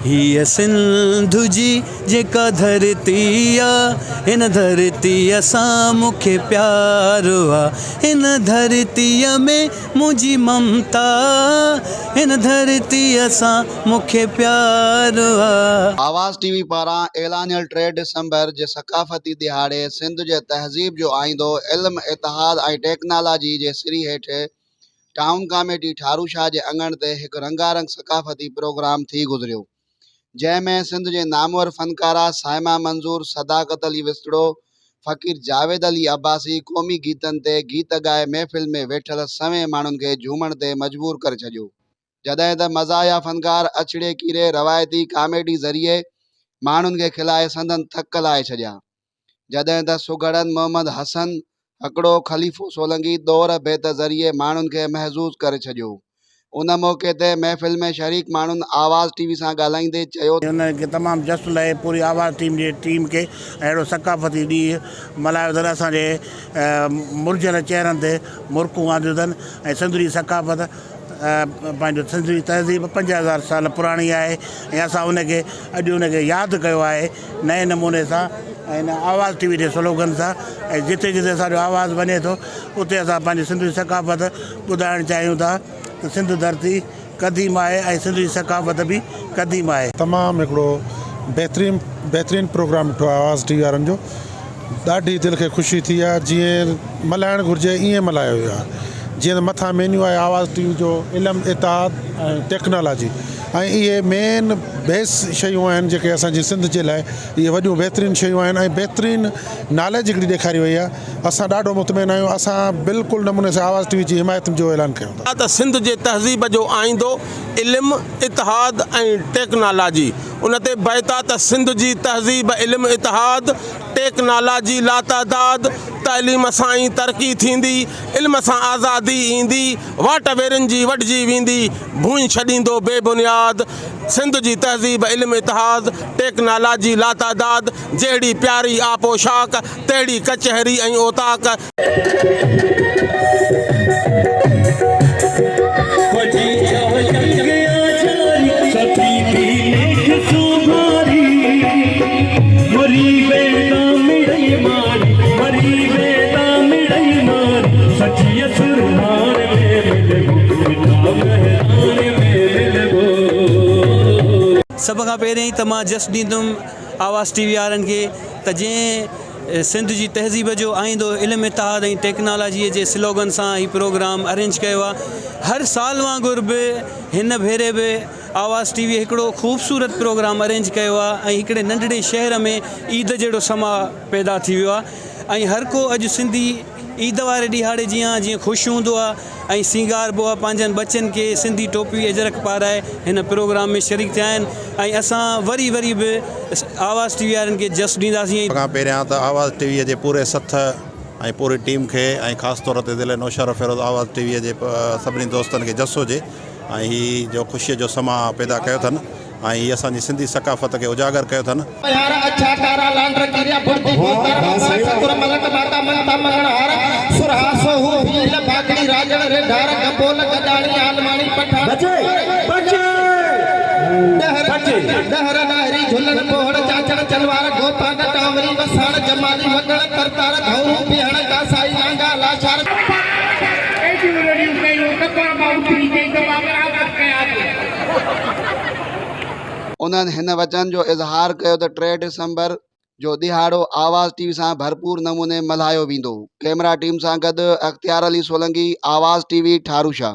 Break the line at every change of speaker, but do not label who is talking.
هيء سنڌ جي جيڪا ڌرتي آ، هن ڌرتيء سان مون کي پيار آ، هن ڌرتيء ۾ منهنجي ممتا آ، هن ڌرتيء سان مون کي پيار آ.
آواز ٽي وي پاران اعلانيل ٽي ڊسمبر جي ثقافتي ڏهاڙي سنڌ جي تهذيب جو آئيندو علم، اتحاد ۽ ٽيڪنالاجي جي سري هيٺ ٽائون ڪاميٽي ٺاروشاه جي اڱڻ تي هڪ رنگارنگ ثقافتي پروگرام ٿي گذريو، جنهن ۾ سنڌ جي نامور فنڪارا صائمه منظور، صداقت علي وسطڙو، فقير جاويد علي عباسي قومي گيتن تي گيت ڳائي محفل ۾ ويٺل سوين ماڻهن کي جهومڻ تي مجبور ڪري ڇڏيو، جڏهن ته مزاحيه فنڪار اڇڙي ڪيري روايتي ڪاميڊي ذريعي ماڻهن کي کلائي سندن ٿڪ لاهي ڇڏيا. جڏهن ته سگهڙن محمد حسن هڪڙو خليفو سولنگي دور بيت ذريعي ماڻهن کي محظوظ ڪري ڇڏيو. ان موقعي تي محفل ۾ شريڪ ماڻهن آواز ٽي وي سان ڳالهائيندي چيو ته.
انهن کي تمام جس لهي پوري آواز ٽيم جي ٽيم کي ۽ اهڙو ثقافتي ڏينهن ملهايو اٿن اسان جي مرجهيل چهرن تي مرڪون آنديون اٿن ۽ سنڌ جي ثقافت پنهنجو سنڌ جي تهذيب 5000 سال پراڻي آهي ۽ اسان ان کي اڄ ان کي ياد ڪيو آهي نئين نموني سان ۽ هن آواز ٽي وي جي سلوگن سان ۽ جتي جتي اسان جو آواز وڃي ٿو اتي اسان پنهنجي سنڌ جي ثقافت ٻڌائڻ چاهيون ٿا ته سنڌ ڌرتي قديم آهي ۽ سنڌ جي ثقافت به قديم آهي.
تمام هڪڙو بهترين بهترين پروگرام ڏٺو آهي آواز ٽي وي وارن جو ڏاڍي دل کي خوشي ٿي آهي جيئن ملهائڻ گهرجي ائين ملهايو ويو آهي جيئن ته مٿان مينيو آهي آواز ٽي وي جو علم اتحاد ۽ ٽيڪنالاجي ۽ اهي مين بيس شيون آهن جيڪي اسان جي سنڌ جي لاء اهي وڏيون بهترين شيون آهن ۽ بهترين ناليج هڪڙي ڏيکاري وئي آهي اسان ڏاڍو مطمئن آهيون اسان بلڪل نموني سان آواز ٽي وي جي حمايت جو اعلان ڪيون ٿا.
ته سنڌ جي تهذيب جو آئيندو علم، اتحاد ۽ ٽيڪنالاجي ان تي بيت آ ته سنڌ جي تهذيب علم، اتحاد، ٽيڪنالاجي لاتعداد، تعليم سان ئي ترقي ٿيندي، علم سان آزادي ايندي، واٽ ويرين جي وڍجي ويندي، ڀونء ڇڏيندو بي بنياد، سنڌ جي تهذيب، علم، اتحاد، ٽيڪنالاجي لاتعداد، جهڙي پياري آ پوشاڪ، تهڙي ڪچهري ۽ اوطاق.
سڀ کان پهرين ته مان جس ڏيندم آواز ٽي وي وارن کي ته جنهن سنڌ جي تهذيب جو آئيندو علم اتحاد ۽ ٽيڪنالاجيء جي سلوگن سان هي پروگرام ارينج ڪيو آهي هر سال وانگر به هن ڀيري به آواز ٽي وي هڪڙو خوبصورت پروگرام ارينج ڪيو آهي ۽ هڪڙي ننڍڙي شهر ۾ عيد جهڙو سما پيدا ٿي ويو آهي ۽ هر ڪو اڄ سنڌي عيد واري ڏهاڙي جيان جيئن خوش هوندو آهي ۽ سينگاربو آهي پنهنجن ٻچن کي سنڌي ٽوپي اجرڪ پارائي هن پروگرام ۾ شريڪ ٿيا آهن ۽ اسان وري وري به آواز ٽي وي وارن کي جس ڏينداسين.
کان پهريان ته آواز ٽي وي جي پوري سٿ ۽ پوري ٽيم کي ۽ خاص طور تي ضلعي نوشهروفيروز آواز ٽي وي جي سڀني دوستن کي جس هجي ۽ هي جو خوشيء جو سما پيدا ڪيو اٿن ۽ هي اسان جي سنڌي ثقافت کي اجاگر ڪيو اٿن.
پيار اڇا ڪارا لانڊر ڪيريا ڀڙتي ڀوتار وساڻ ٺڪر ملڪ ماتا منتا مڱڻهار سرها سوهو ڀيل باگڙي راڄڙ ريڍار گبول گڏاڻي عالماڻي پٺاڻ ڏهر ڏهر ڏاهري جهلڻ ٻوهڙ چاچڙ چلوار گوپانگ ٽانوري وساڻ جمالي وڳڻ ترتار گهورو بيهڻ ڪاسائي لانگاهه لاشار.
ايڏيون رڙيون ڪيون ته بابا اٿي چئي ته مان برابر ڪيان ٿو.
انهن هن وچن جو اظهار ڪيو ته ٽي ڊسمبر جو ڏهاڙو آواز ٽي وي سان ڀرپور نموني ملهايو ويندو. ڪئميرا ٽيم سان گڏ اختيار علي سولنگي، آواز ٽي وي، ٺاروشاه.